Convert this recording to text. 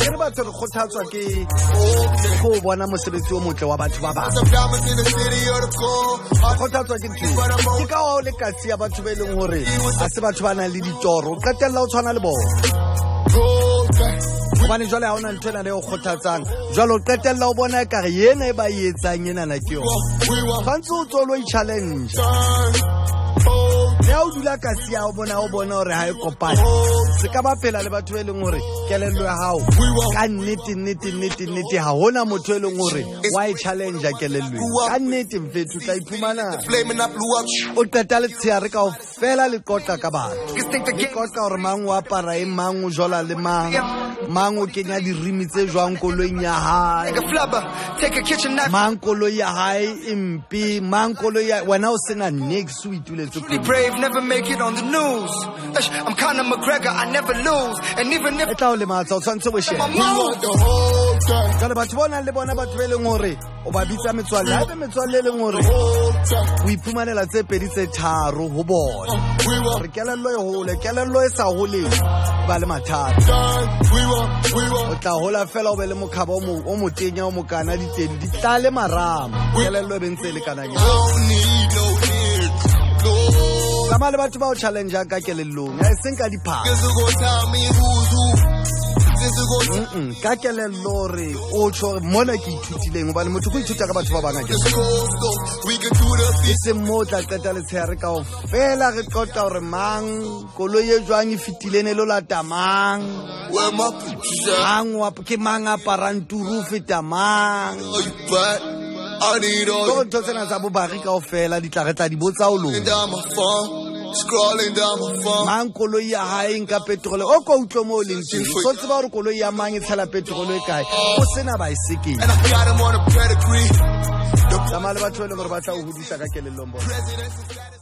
Ke re batho re kgothatswa ke go bona mosebetsi o motle wa batho ba bang. Kgothatswa ke ntho. Ke ka o le katsi ya batho ba e leng hore ha se batho ba nang le ditoro. O qetella o tshwana le bona. Hobane jwale ha hona ntho ena le o kgothatsang. Jwale o qetella o bona ekare yena e ba e etsang enana ke yona. Tshwantse o tswe o lo i-challenge. Ya o dula kasi ya o bona hore ha e kopane. Se ka ba phela le batho e leng hore kelello ya hao ka nnete nnete nnete nnete ha hona motho e leng hore wa e challenge kelello. Ka nnete mfethu tla iphumana o qeta letsheare kaofela le qoqa ka batho. Le qoqa hore mang o apara eng, mang o jola le mang, mang o kenya dirimi tse jwang koloing ya hae, mang koloi ya hae e mpe, mang koloi ya wena o sena niks o ituletse. Brave, never make it on the news. I'm Conor McGregor, I never lose. And even if e tla o lematsa o tshwanetse o shebe. Jwale batho ba nang le bona batho ba e leng hore o ba bitsa metswalle, haebe metswalle e leng hore o iphumanela tse pedi tse tharo ho bona. Hore kelello e hole, kelello e sa holeng ba le mathata. O tla hola fela o be le mokhaba o motenya o mokana ditedi di tlale marama. Kelello e be ntse e lekanang. Tsamaya le batho ba o challenge ka kelellong, e seng ka diphahlo. Ka kelello hore o tjho hore mona ke ithutileng, hobane motho ko ithuta ka batho ba bang akere. E seng moo o tla qeta letshehare kaofela re qoqa hore mang koloi e jwang e fetileng e lo lata mang, mang ke mang aparang turu ho feta mang. Ko ntho tsena tsa bobari kaofela di tla re tla di botsa o lona. Mang koloi ya hae nka petrol o ko utlwe mo leng teng. So tseba hore koloi ya mang e tshela petrol e kae. O sena baesekele. Tsamaya le batho ba e leng hore ba tla o hodisa ka kelellong bona.